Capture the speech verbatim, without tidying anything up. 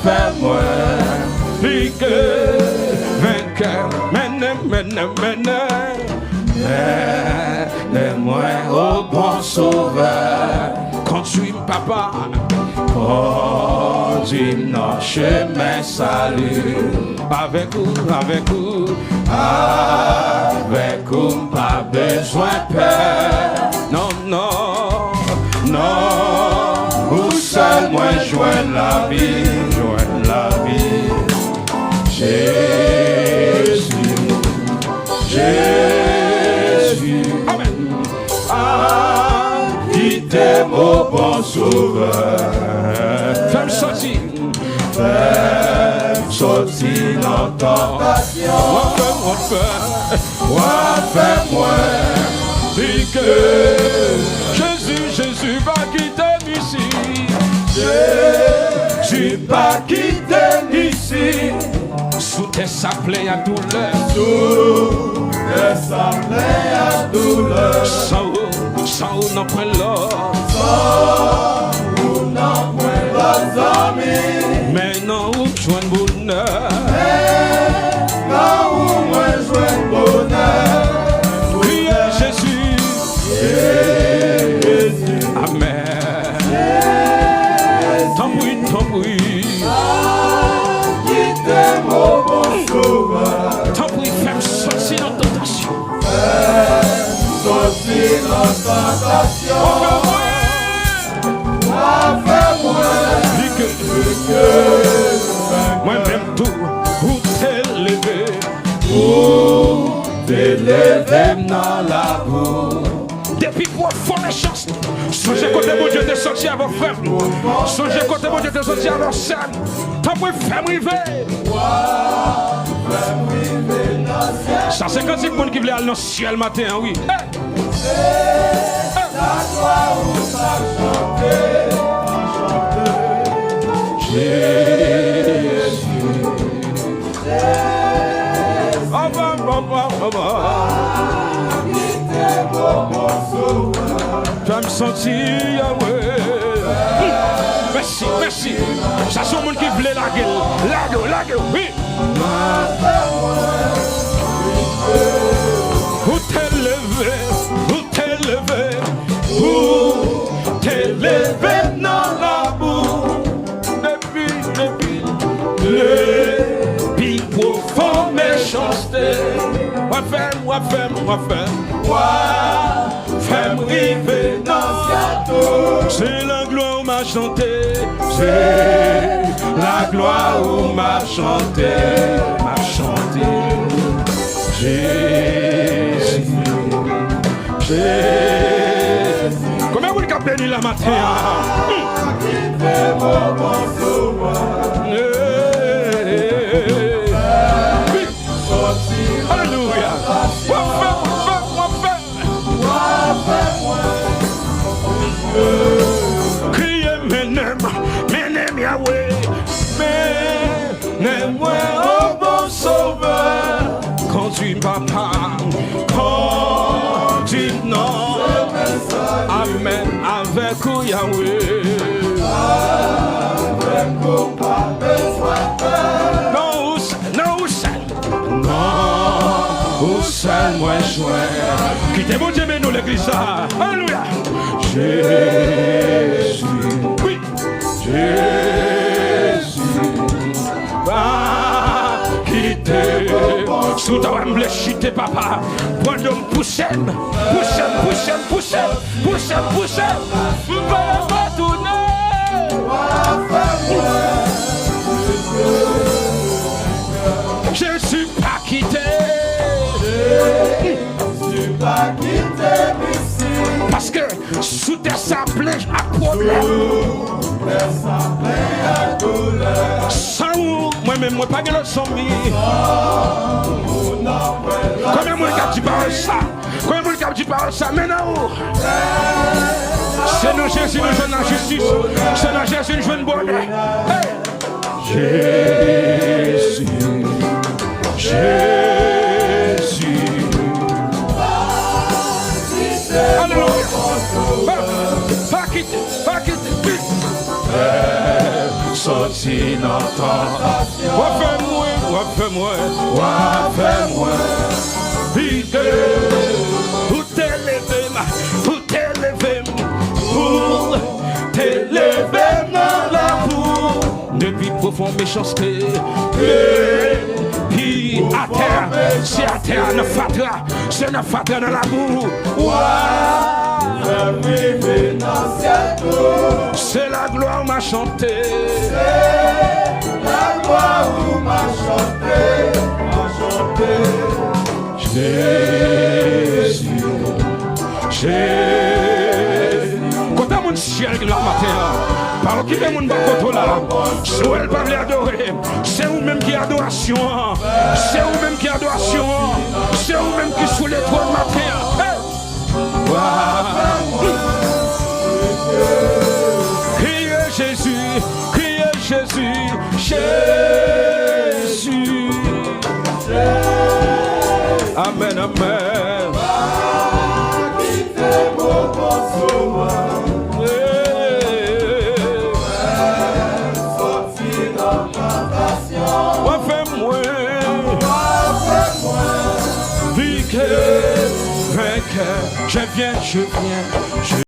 Fè mwen pli ke venkè. Mennen, mennen, mennen. Mennen mwen, o bon Sovè. Kondui m, Papa. Kondui m nan chemen sali. Avèk ou, avèk ou, avèk ou, m pa bezwen pè. Non, non, non, ou sèl mwen jwenn lavi, jwenn lavi. Jezi, Jezi, amèn. Pa kite m, o bon Sovè. Fè m sòti. Fè m sòti nan tantasyon. W ap fè, w ap fè. W ap fè mwen pike. Jezi, Jezi, pa kite m isi. Jezi, pa kite m isi. Sou tè sa plen ak doulè. Sou tè sa plen ak doulè. San ou, san ou nan pwen lòt. San ou nan pwen lòt zanmi. Men nan ou m jwenn bonè. Men nan ou mwen jwenn bonè. Kriye Jezi. Jezi. Amèn. Tanpri, tanpri. Pa kite m, o bon Sovè. Tanpri, fè m sòti nan tantasyon. Fè m sòti nan tantasyon. Ou fè mwen. Ou fè mwen. Li ke. Li ke. Mwen menm tou, ou te leve. Ou te leve m nan labou. Depi pwofon mechanste. Sonje kote Bondye te sòti avè w, frè m. Sonje kote Bondye te sòti avè w, sè m. Tanpri, fè m rive. Sa se kantik moun ki vle al nan syèl maten an, wi. Hey! Hey! Jezi. Papa, papa, papa. Fè m santi, Yahweh. Mèsi, mèsi. Sa se yon moun ki vle lage l. Lage w, lage w, wi. Ou te leve, ou te leve, ou te leve nan labou. Depi, depi, depi pwofon mechanste. W ap fè m, w ap fè m, w ap fè m. W ap fè m rive nan syèl tou. Se laglwa w m ap chante. Se laglwa w m ap chante. M ap chante. Jezi. Jezi. Konbyen moun k ap beni la maten an? Hmm. Alelouya. W ap fè, w ap fè, w ap fè. Kriye, mennen m, mennen m, Yahweh. Mennen mwen, o bon Sovè. Kondui m, Papa. Kondui m, non. Amèn. Avèk ou, Yahweh. Avèk ou, pa bezwen pè. Non, ou sèl, non, ou sèl. Non, ou sèl mwen jwenn. Kite Bondye beni nou, legliz la. Alelouya. Jezi. Wi. Jezi. Pa kite. Si w ta wè m vle chite, papa. Pran do m, pouse m. Pouse m, pouse m, pouse m. Pouse m, pouse m. M pa retounen. Jezi pa kite. Jezi pa kite m isi. Paske sou tè sa plen ak pwoblèm. Sou tè sa plen ak doulè. San ou, mwen menm, mwen pa gen lòt zanmi. San ou nan pwen lòt. Konbyen moun k ap di pawòl sa? Konbyen moun k ap di pawòl sa? Men nan ou. Se nan Jezi nou jwenn lajistis. Se nan Jezi nou jwenn bonè. Hey! Jezi, Jezi. Alelouya. Pa, pa kite, pa kite. Soti nan tantasyon. W ap fè mwen, w ap fè mwen, w ap fè mwen vide. Ou te leve m, ou te leve m, ou te leve m nan labou. Depi pwofon mechanste, depi atè, se atè a nan fatra. Se nan fatra, nan labou. Wa, fè m rive nan syèl tou. Se laglwa m a chante. Se laglwa m a chante, m a chante. Jezi, Jezi. Kote moun syèl la maten an? Pa okipe moun bò kote w la. Si w wè l pa vle adore, se ou menm ki adorasyon an. Se ou menm ki adorasyon an. Se ou menm ki sou le twòn maten an. Hey! Kriye Jezi, kriye Jezi, Jezi. Amèn, amèn. W ap fè mwen vike, venkè. Je viens, je viens, je